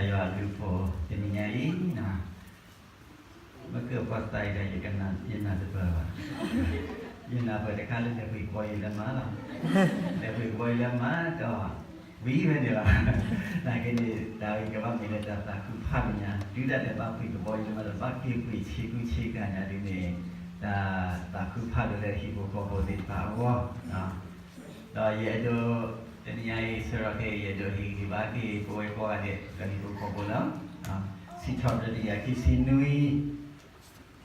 ယွၤအဘျုးအဖှိၣ်တနံၤညါအံၤ, မ့ၢ်ကပှၤသးအံၤဒီး ယနၢ်တပၢၢ်ဘၣ်. ယနၢ်ပၢၢ်တခါလၢလဲၤပှ့ၤကဘီယူၤလၢမါလီၤ. လဲၤပှ့ၤကဘီယူၤလၢမါဒီး ဝံၤဝဲန့ၣ်လီၤ. နာ်က့န့ၣ် တၢ်ဝဲကဘၣ်မ့ၢ်လၢတၢ်သးခုဖးလၢညါ, တုၤဒၣ်လဲာ်ဘၣ်ပှ့ၤကဘီယူၤလၢမါဒီး ဘၣ်က့ၤပှ့ၤဆ့ကူဆ့ကၤညါဒ်န့ၣ်, တၢ်သးခုဖးဒိၣ်လၢဟံၣ်ဖိဃီဖိသ့ၣ်တဖၣ်အဂီၢ် ဒီးယအဲၣ်ဒိး တနံၤညါအံၤ ဆၢထီၣ်ခဲအံၤ ယအဲၣ်ဒိးဟ့ၣ်ဂံၢ်ဘါက့ၤ ပဝဲကိးဂၤဒဲး ဒီးဟံၣ်ဖိဃီဖိလၢ စံးထီၣ်ပတြၢၤတကယၤခံဆံနွံ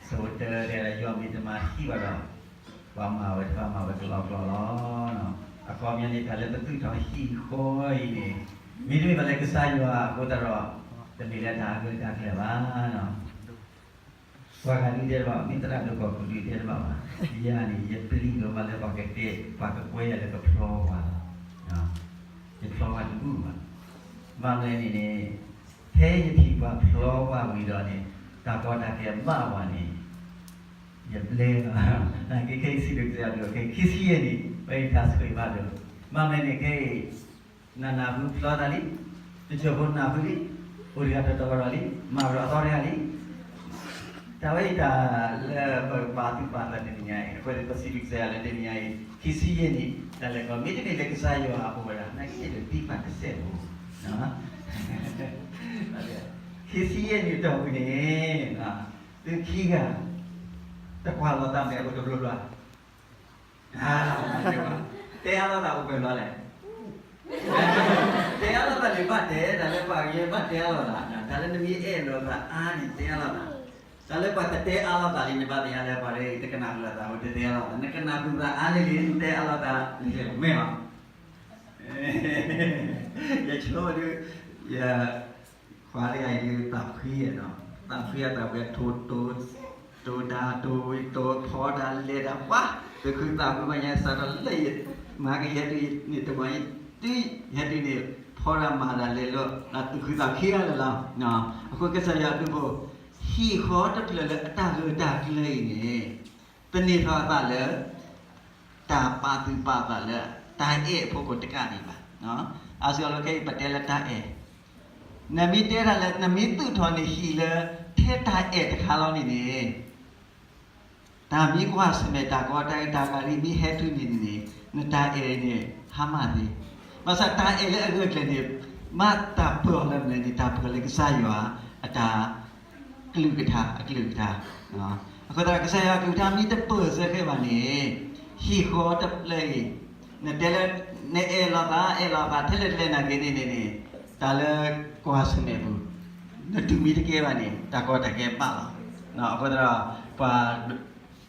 အဆၢဖိတၢ တဲဒၣ် ယွၤမ့ၢ်တမၤဟံၣ်ဘၣ်ဒီး ပှၤမၤဝဲတဖၣ်မၤဝဲကလီကလီလီၤ. အခီပညီန့ၣ် တၢ်လၢပသူၣ်ထီၣ်ဟံၣ်ဃီအံၤန့ၣ် မ့တမ့ၢ်ဘၣ်လၢကစၢ်ယွၤအဃိသတးဒီး တမ့ၢ်လၢတၢ်အဂၢၢ်တၢ်ကျၢၤဘၣ် ပှၤဂၤဒုးတဲတဘၣ်, မ့ၢ်သရၣ်ဒိၣ်ကီၢ်ခိၣ်ဒုးတဲတဘၣ်ဘၣ်. ယၤန့ၣ် ယပျံၤဒိၣ်မးလၢပှၤကတဲ, ပှၤကကွဲယၤလၢကဖျီပှၤလီၤ. ယဖျီပှၤတဘူၣ်ဘၣ်. ဘၣ်မနုၤလဲၣ်န့ၣ်န့ၣ်, ဖဲယထံၣ်ပှၤဖျီပှၤဝံၤဒီးန့ၣ် တၢ်ကီတၢ်ခဲဘၣ်ဝဲန့ၣ် ယဘျဲလီၤ. နာ်က့ခဲအံၤစံးဒိၣ်ကစၢ်ယွၤဒိၣ်, ခဲအံၤခံဆံယဲၢ်နံၣ် ပှၤအံၤတၢ်ဆိၣ်ဂ့ၤဘၣ်ဒိၣ်. ဘၣ်မနုၤလဲၣ်န့ၣ် ခဲအံၤ နနၢ်ဟူဖျီသးလံ, တစိၢ်ဖိနၢ်ဟူလံ, အိၣ်တဂၤတတီၤဒီးလံ, မၤဒီးအသီတဂၤလံ. တၢ်ဝဲအံၤတၢ်လၢပကပာ်သူၣ်ပာ်သးတနံၤညါအံၤ, အဃိန့ၣ် ပစံးဒိၣ်ကစၢ်ယွၤလၢတနံၤညါအံၤ ခံဆံယဲၢ်နံၣ် တၢ်လဲၤခီ မ့တမ့ၢ်လၢကစၢ်ယွၤအအိၣ်ဝဲဒၣ် နာ်က့ဒိးသံပှၤတစဲးဖိ ခံဆံယဲၢ်နံၣ်အတီၢ်ပူၤန့ၣ် သုခံဂၤ တကွၢ်လိာ်သးမဲာ်အိၣ်တဘျီဘျီ, တဲအါလိာ်သးအိၣ်ပှဲၤလီၤလဲၣ်. တဲအါလိာ်သးန့ၣ်ဘၣ်တဲ, တၢ်လၢပှၤကညီဘၣ်တဲအါလိာ်သး, တၢ်လၢနမ့ၢ်အဲၣ်လိာ်သးအါန့ၣ် တဲအါလိာ်သး, တၢ်လၢပှၤတတဲအါလိာ်သးလံန့ၣ် ဘၣ်သ့ၣ်ညါလၢပှၤတကနၣ်ဃုာ်လိာ်သး တတဲအါလိာ်သး, နကနၣ်ဃုာ်သးအါန့ၣ်လံ နတဲအါလိာ်သးန့ၣ်မ့ၢ်လီၤ. ယဆိကမိၣ်ဒုး ယ ခွါတဂၤအံၤဒုးသးဖှံ, သးဖှံအသးဖှံ ထိတိ တိဒါတိဝံၤတိဖီဒါလဲၤတၢ်ပှၤ, သုးခုသးဖှံဘၣ်ညါ စးထီၣ်လၢယ မၤကဟဲတုၤန့ၣ် တဝီ တုၤဟဲတုၤန့ၣ် ဖီဒါမၤဒၣ်လဲၤလၢ သုးခုသးဖှံဂၤလၢ်လၢ်. အဃိကစၢ်ယွၤအဘျုးအဖှိၣ် ဟံၣ်ဃီတဖျၢၣ်လၢအတၢ်ဂၢၢ်တၢ်ကျၢၤအံၤန့ၣ် သန့ၤထီၣ်အသးလၢ တၢ်ပာ်သူၣ်ပာ်သးလၢ တၢ်အဲၣ်အဖီခိၣ်တကးဒံးဘၣ်. အါစုအါဘျီခဲအံၤ ပတဲလၢတၢ်အဲၣ်, နမ့ၢ်တဲတၢ်လၢ နမ့ၢ်သူၣ်ထီၣ်န့ၢ်ဟံၣ်လၢ ထဲတၢ်အဲၣ်တခါလီၤန့ၣ်န့ၣ် တၢ်မ့ၢ်ကွၢ်ဆၢၣ်မဲာ်တၢ်ကီတၢ်ဂ့ၢ်တၢ်ဂၤလံ မ့ၢ်ဟဲတုၤန့ၣ်န့ၣ် နတၢ်အဲၣ်န့ၣ် ဟါမၢ်သ့. ဘၣ်ဆၣ်တၢ်အဲၣ်လၢအဂၢၢ်ကျၢၤန့ၣ် မ့ၢ်တၢ်ပၢၢ်အီၤလၢမနုၤလဲၣ်န့ၣ် တၢ်ပၢၢ်လၢကစၢ်ယွၤအတၢ် ကလုၢ်ကထါ အကလုၢ်ကထါ. အဃိသတး ကစၢ်ယွၤအကလုၢ်ကထါမ့ၢ်တပၢၢ်စ့ၢ်ကီးဘၣ်န့ၣ် ဟံၣ်ဃီတဖျၢၣ်အံၤ နတဲလၢ နအဲၣ်လိာ်သး အဲၣ်လိာ်သး ထဲလဲၣ်ထဲလဲၣ်နာ်က့န့ၣ်န့ၣ်န့ၣ် တၢ်လၢကွၢ်ဆၢၣ်မဲာ်ပူၤ နတူၢ်မ့ၢ်တကဲဘၣ်န့ၣ် တၢ်ကီတၢ်ခဲဘၣ်လီၤ. အဃိသတး ပှၤ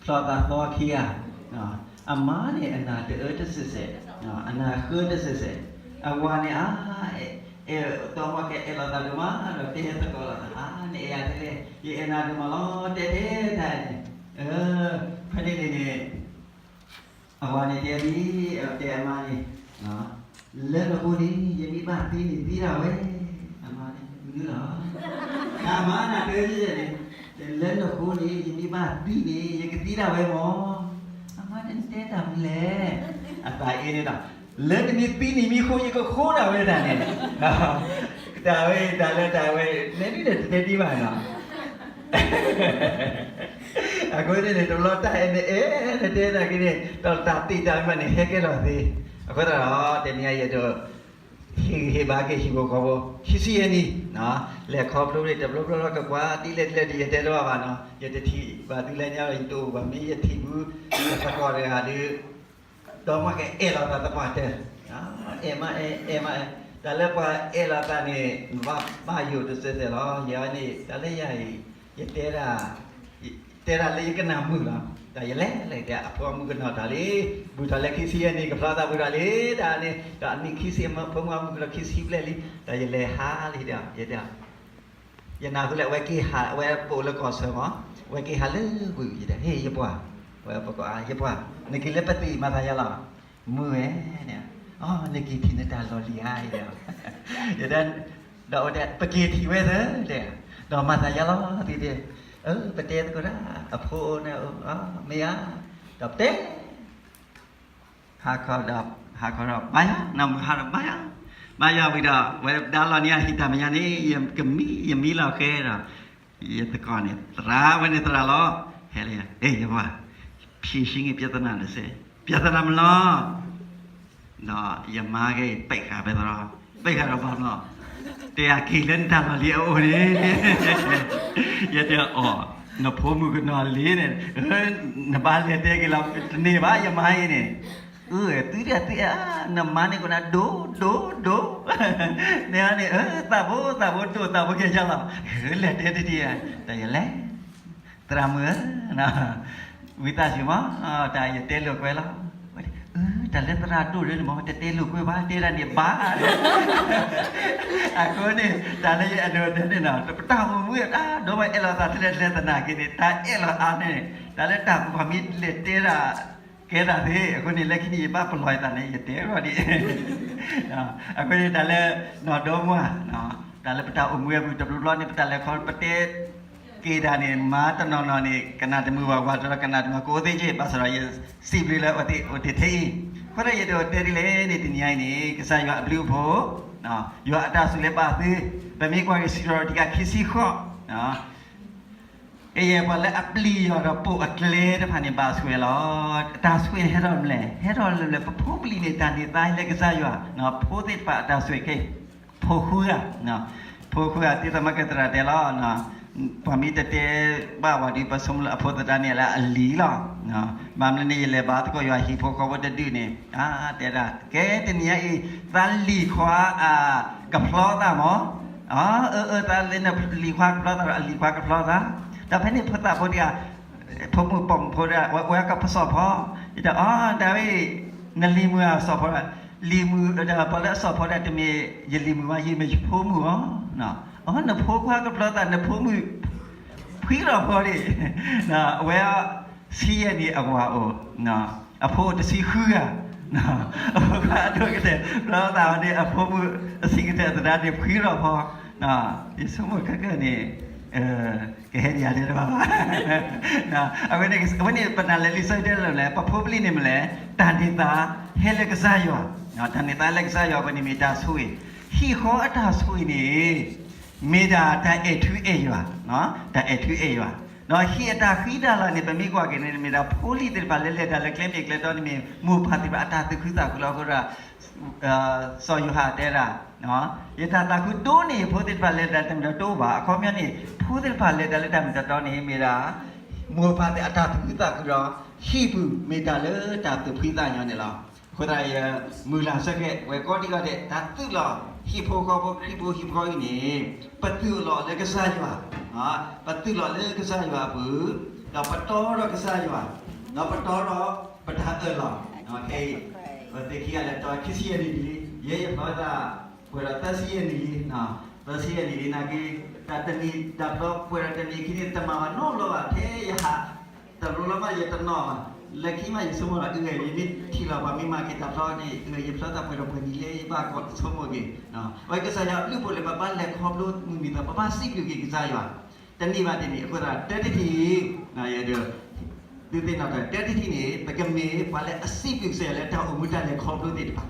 ဖျီသးသီခံဂၤ, အမါန့ၣ် အနၢ်တအၢတစဲးစဲး, အနၢ်ဃၢတစဲးစဲး, အဝၤန့ၣ် အ အဲၣ် အဲၣ် တီမီၢ်ကဲအဲၣ်လိာ်သးဒိၣ်မးဒီး တဲသကိးလိာ်သး အါ နအဲၣ်ယၤထဲလဲၣ်, ယအဲၣ်နၤဒိၣ်မးလီၤ တဲတဲတၢ်န့ၣ်, ဖဲန့ၣ်န့ၣ်န့ၣ် အဝၤန့ၣ်တဲဒ် တဲအမါန့ၣ် လၢနဃိန့ၣ် ယမ့ၢ်ဘၣ်သံန့ၣ်သံဒၣ်ဝဲ, အမါန့ၣ် မနုၤလီၤ, အမါနၢ်တဲဒ်န့ၣ်, လၢနဃိန့ၣ် ယမ့ၢ်ဘၣ်သံန့ၣ် ယကသံဒၣ်ဝဲမၢ်, အမါန့ၣ်တဲတၢ်မနုၤလဲၣ်, အသးအ့န့ၣ်ဒီး လၢနမ့ၢ်သံန့ၣ်မ့ၢ်ဃိ ယကဃိဒၣ်ဝဲဒၣ်န့ၣ်, တၢ်ဝဲတၢ်လၢတၢ်ဝဲ နဲဒ်န့ၣ်တတဲဒံးဘၣ်နီၤ အဃိသတးန့ၣ် တဘျီတၢ်အဲၣ်န့ၣ် အဲၣ် နတဲနာ်က့န့ၣ် ဒီးတၢ်သ့ၣ်တၢ်မၤန့ၣ် ဟဲကဲထီၣ်သ့. အဃိသတးဒီး တနံၤအံၤယအဲၣ်ဒိး ဟ့ၣ်ဂံၢ်ဟ့ၣ်ဘါက့ၤဟံၣ်ဖိဃီဖိ ခံဆံယဲၢ်နံၣ်, လဲၤခီဖျိန့ၣ် တဘျီဘျီလီၤ ကကွၢ်ဒ်လဲၣ်ဒ်လဲၣ်ဒီး ယတဲတဘၣ်ဘၣ်နီၤ, ယတထံၣ်ဘၣ်သုလၢညါဒီး ယတအိၣ်ဘၣ် မ့ၢ်ယထံၣ်ဘူး သကိးတဂၤဒီး ဒီမါကအဲၣ်လိာ်သးသပှၢ်တၢၢ်, အဲၣ်မးအဲၣ် အဲၣ်မးအဲၣ်, တၢ်လၢပှၤအဲၣ်လိာ်သးန့ၣ် ဘၣ်ယိၣ်တစဲးစဲးလီၤ. ယၤန့ၣ် တၢ်လၢယၤအံၤ ယတဲဒၣ် တဲဒၣ်လၢယကနၣ်မုာ်လီၤ. တၢ်ယလဲၤလဲၤတဲ အဖိအမုၣ်ကနီၤတၢ်လံ, ဘူးထီၣ်လၢခံဆံယဲၢ်နံၣ် ကဖျီသးဘူးထီၣ်လံ, တၢ်န့ၣ် ဒီးအနံၣ်ခံဆံ အဖိမုၣ်အမုၣ်ကနီၤခံဆံဘျဲၣ်လံ, တၢ်ယလဲၤဟါလံဒီး ယတဲ ယနၢ်ဟူလၢအဝဲက့ၤဟး အဝဲပအိၣ်လၢကီၢ်ဆၢမး, အဝဲက့ၤဟးလၢဝံၤ ယတဲ ဟ့ၣ် ယပှၤ, ဝဲပကိးအါ ယပှၤ, နက့ၤလၢပသံၣ်မၤသးယါလီၤ, မုာ်ဝဲန့ၣ်, အ နက့ၤထံၣ်နတၢ်လီၢ်လံၤဧါ ယတဲ, ယတဲ, ဒီးအဝဲတဲ ပက့ၤထံၣ်ဝဲသၢတဲ, ဒီးမၤသးယါလီၤသ့တဲ, အ ပတဲသကိးတၢ် အဖိအိၣ်န့ၣ် မ့ၢ်ဧါ, ဒီးပတဲ ဟါခီဒီး ဟါခီဒီးဘါယွၤ, နီၢ်မုၢ်ဟါဒီးဘါယွၤ, ဘါယွၤဝံၤဒီး ဝဲဒၣ်လီၤန့ၢ်အဟံၣ်တၢ်မဲာ်ညါန့ၣ် ယကမံ ယမံလီၤဃဲဒီး ယသကိးန့ၣ် သရၣ်ဝဲန့ၣ်သရၣ်လီၤ. ဟဲလၢယၤ ဟ့ၣ် ယပှၤ ဖြေရှင်း ပြဿနာတစဲး ပြဿနာမလီၤ ဒီးယမါကဲ ပ့ၢ်ဃာ်ဖဲသရီ ပ့ၢ်ဃာ်ဒီးဘၣ်နီၤ တဲအက့ၤလၢနတၢ်လီၢ်လံအအိၣ်န့ၣ် ယတဲအီၤ နဖိမုၣ်ကနီၤလံန့ၣ် နဘၣ်လဲၤတဲက့ၤလီၤ တန့ၢ်ဘၣ်ယမါအံၤန့ၣ် အၢ သုဒၣ်သုအဲၣ် နမါန့ၣ်ကနၣ်ဒိ ဒိ ဒိ န့ၣ်န့ၣ် သးဘိ သးဘိဒိ သးဘိကဲယလီၤ လဲၤတဲတထံၣ် တၢ်ယလဲၤ သရၣ်မုၣ်ဧၢ ဝံသးစူၤမး တၢ်ယတဲလိာ်ကွဲလီၤ တၢ်လၢသရၣ်ဒိၣ်ဒ်န့ၣ်မ့ၢ် တတဲလိာ်ကွဲဘၣ် တဲဒၣ်န့ၣ်ဘၣ် အဃိန့ၣ် တၢ်လၢယအဲၣ်ဒိးတဲန့ၣ်နီၤ ပတၢ်အိၣ်မူ တၢ်ဒိၣ်မးအဲၣ်လီၤသးထဲလဲၣ်ထဲလဲၣ်သနာ်က့န့ၣ် တၢ်အဲၣ်လီၤအါန့ၣ် တၢ်လၢတၢ်ပှၤမ့ၢ်လဲၤတဲဒၣ် ကဲဒၣ်သ့ အဃိန့ၣ် လၢခံန့ၣ် ယဘၣ်ပလီၢ်ယသးန့ၣ် ယတဲလီၤဒံး အဃိန့ၣ် တၢ်လၢ နီၢ်ဒီမါ တၢ်လၢပတၢ်အိၣ်မူအပူၤ တဘျီဘျီန့ၣ် ပတၢ်လဲၤခီ ပတဲက့ၤဒၣ်န့ၣ် မါတနီၤနီၤန့ၣ် ကနၣ်တမုာ်ဘၣ် ဝၤတနီၤကနၣ်တမုာ် ကအိၣ်သ့က့ ဘၣ်ဆၣ်ဒီး ယစံးဘျုးလၢအဝဲသ့ၣ်အိၣ်တ့ၢ်ထဲအံၤ အဃိဒီးယအဲၣ်ဒိးတဲဒ်လဲၣ်န့ၣ် တနံၤအံၤန့ၣ် ကစၢ်ယွၤအဘျုးအဖှိၣ် ယွၤအတၢ်ဆိၣ်ဂ့ၤလၢပာ်သု ပမ့ၢ်ကွၢ်က့ၤစံးထီၣ်တကးခံဆံဃိး ကယဲၢ်ပှၤလၢအပျံၤယွၤဒီးပိာ်အကျဲတဖၣ်န့ၣ် ဘၣ်ဆိၣ်ဂ့ၤလီၤ. တၢ်ဆိၣ်ဂ့ၤန့ၣ်ဟဲထီၣ်မနုၤလဲၣ်, ဟဲထီၣ်လၢပဖိပလံၤန့ၣ် တၢ်န့ၢ်သါဟဲလၢကစၢ်ယွၤ, ဖိသ့ၣ်တဖၣ်အတၢ်ဆိၣ်ဂ့ၤခဲအံၤ, ဖိဃုဂၤ, ဖိဃုဂၤ ဒ်သိးမ့ၢ်ကသရၣ်တဲလီၤ, ပှၤမ့ၢ်တတဲဘၣ်ဝဲဒီး ပဆိကမိၣ်လၢအဖိသဒါန့ၣ်လၢအလံၤလီၤ. ဘၣ်မနုၤန့ၣ် ယလဲၤဘါသကိးယွၤဟံၣ်ဖိဃီဖိတဒူၣ်န့ၣ်, တဲဒၣ် ကဲတနံၤအံၤ သးလံၤခွါအကဖျီသးမး, အၢ အၢ သးလၢနလံၤခွါကဖျီသးဒီး အလံၤခွါကဖျီသး, ဒီးဖဲန့ၣ်ဖိသၣ်ဖိတဂၤ ဖိမုၣ်ပိာ်မုၣ်ဖိဒၣ် ဝဲကစီၣ်ဖီ, ယတဲအီၤ တၢ်ဝဲ နလံၤမုၣ်အစီၣ်ဖီဒၣ်, လံၤမုၣ်ဒီး ပှၤလၢအစီၣ်ဖီဒၣ်တမ့ၢ်ယလံၤမုၣ်ဘၣ် ယမ့ၢ်ယဖိမုၣ်ဧါ. အီ နဖိခွါကဖျီသး နဖိမုၣ် ဖှံထီၣ်ဖီဒံး, အဝဲ ဆံယဲၢ်နံၣ်အဝၤအိၣ်, အဖိအိၣ်တဆံဃုဂၤ, အဖိခွါအဒိၣ်ကတၢၢ် ဖျီသးဝဲန့ၣ် အဖိမုၣ်အဆံးကတၢၢ်သဒါန့ၣ် ဖှံထီၣ်ဖီ, ယဆိကမိၣ်ခဲကနံၣ်န့ၣ် ကဟဲဒံးယၤတဲတဘၣ်ဘၣ်. အဝဲန့ၣ် အဝဲန့ၣ် ပနၢ်လဲၤလံာ်စီဆှံတဲလၢလဲၣ်, ပဖိပလံၤန့ၣ်မ့ၢ်လဲၣ်, တၢ်န့ၢ်သါဟဲလၢကစၢ်ယွၤ, တၢ်န့ၢ်သါလၢကစၢ်ယွၤအဃိန့ၣ် မ့ၢ်တၢ်ဆိၣ်ဂ့ၤ, ဟံၣ်ဃီအတၢ်ဆိၣ်ဂ့ၤန့ၣ် မ့ၢ်ဒၣ်တၢ်အဲၣ်ထူအဲၣ်ယွၤ, တၢ်အဲၣ်ထူအဲၣ်ယွၤ, ဒီးဟံၣ်အတၢ်ဃံတၢ်လၤန့ၣ် ပမ့ၢ်ကွၢ်က့ၤန့ၣ် မ့ၢ်ဒၣ်ဖိလံၤသ့ၣ်တဖၣ်လၢလဲၤတၢ်လၢကျဲမ့ၢ်ကျဲတီန့ၣ်မ့ၢ် မိၢ်ပၢ်သ့ၣ်တဖၣ်အတၢ်သူၣ်ခုသးခုလီၤ. အဃိဒီး စီၤယိၤဟၣ်တဲဒၣ် ယတၢ်သးခုဒိၣ်န့ၢ်ယဖိသ့ၣ်တဖၣ်လၢလဲၤတၢ်တမ့ၢ်ဒီးတအိၣ်ဘၣ်. အခီပညီန့ၣ် ဖိသ့ၣ်တဖၣ်လဲၤတၢ်လၢတၢ်မ့ၢ်တတီန့ၣ် မ့ၢ်ဒၣ် မိၢ်ပၢ်သ့ၣ်အတၢ်သူၣ်ခုသးခုဒီး ဟံၣ်ပူၤမ့ၢ်တၢ်လၢတၢ်သူၣ်ဖှံသးညီန့ၣ်လီၤ. အဃိသတး ယမုၢ်လၢ်ဆၢက့ၤ ဝဲကိးဂၤဒဲး တၢ်သုးလီၤ ဟံၣ်ဖိဃီဖိ ခရံာ်ဖိဟံၣ်ဖိဃီဖိအံၤန့ၣ် ပသုးလီၤလၢကစၢ်ယွၤ, ပသုးလီၤလၢကစၢ်ယွၤအပူၤ, ဒီးပတီဒီးကစၢ်ယွၤ, ဒီးပတီဒီးပတၢ်အၢၣ်လီၤ, ခဲအံၤ ပသ့ၣ်ခံဂၤလဲၤတီခံဆံယဲၢ်နံၣ်လံ, ယဲယဖျီသး ပှဲၤဒီးသၢဆံယဲၢ်နံၣ်လံ, သၢဆံယဲၢ်နံၣ်လံနာ်က့ တၢ်တနံၣ် တၢ်ဖျီပှဲၤဒီးတနံၣ်ခံနံၣ် တမၤဘၣ်နီတဘျီဘၣ် ထဲယဟး တဘျီလီၤမး ယတနီၣ်ဘၣ်, လၢခံမး ယဆိကမိၣ်ဒီး အဂ့ၢ် ယမ့ၢ်ထံၣ်လီၤပှၤမ့ၢ်မၤက့ၤတၢ်ဖျီန့ၣ် အဂ့ၢ် ယဖျီသးပှဲၤဒီးပှဲၤနံၣ်လံ ယဘၣ်ကီးဆိကမိၣ်က့ၤ, အဝဲကစၢ်ယွၤအဘျုးအဖှိၣ်လၢပဘၣ်လဲၤခီဖျိမုၢ်နံၤသီ ပဘၣ်စံးဘျုးက့ၤကစၢ်ယွၤ, တနံၣ်ဘၣ်တနံၣ် အဃိသတး တၢတထံၣ် သုသ့ၣ်နီၣ်ထီၣ် တၢတထံၣ်န့ၣ် ပကမ့ၢ်ပှၤလၢအစံးဘျုးကစၢ်ယွၤလၢတၢ်အိၣ်မူတၢ်လဲၤခီဖျိသ့ၣ်တဖၣ်,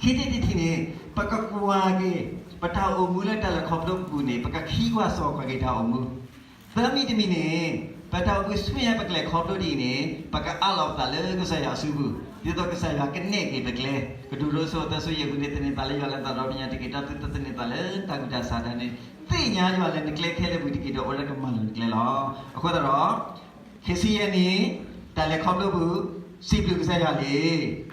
ခံထံၣ်တထံၣ်န့ၣ် ပကကွၢ်က့ၤ ပတၢ်အိၣ်မူလၢတၢ်လဲၤခီဖျိပူၤန့ၣ် ပကခံကွၢ်စီကွၢ်က့ၤတၢ်အိၣ်မူ, သၢမံၤတမံၤန့ၣ် ပတၢ်အိၣ်မူဆူမဲာ်ညါပကလဲၤခီဖျိဒ်အံၤန့ၣ် ပကအးလီၤပသးလၢကစၢ်ယွၤအစုပူၤ, ဒ်သိးကစၢ်ယွၤကနဲၣ်က့ၤပကျဲ, ကတိၤဒိ အဆၢ သၢဆၢယဲၢ် ပူၤန့ၣ်သန့ၤသးလၢယွၤလၢသးဒီဖျၢၣ်ညါတက့ၢ်, ဒီးသုတသန့ၤသးလၢတၢ်ကူၣ်တၢ်ဆးဒၣ်န့ၣ်, သ့ၣ်ညါယွၤလၢနကျဲခဲလၢာ်ပူၤတက့ၢ်ဒီး အိၣ်လၢကမၤလိၤနကျဲလီၤ. အဃိသတးဒီး ခံဆံယဲၢ်နံၣ် တၢ်လဲၤခီဖျိပူၤ, စံးဘျုးကစၢ်ယွၤလ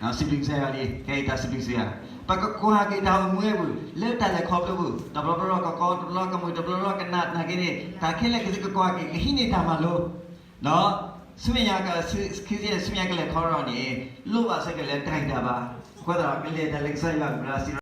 ံ, စံးဘျုးကစၢ်ယွၤလံ, ခဲအံၤတၢ်စံးဘျုးကစၢ်ယွၤ, ပကကွၢ်က့ၤတၢ်အိၣ်မူအပူၤ လၢတၢ်လဲၤခီဖျိပူၤ, တဘျီဘျီကကီ တဘျီကမုာ် တဘျီဘျီကနးနာ်က့န့ၣ် တၢ်ခဲလၢာ်ခဲဆ့ကကွၢ်က့ၤ ကဟံးန့ၢ်တၢ်မၤလိ, ဒီး ဆူမဲာ်ညါ ဆူမဲာ်ညါကလဲၤခီဖျိန့ၣ် လိၣ်ဘၣ်စ့ၢ်ကီးလၢတၢ်ဂံၢ်တၢ်ဘါ, အဃိသတးဒီး ကလဲၤတၢ်လၢကစၢ်ယွၤအပူၤဒီး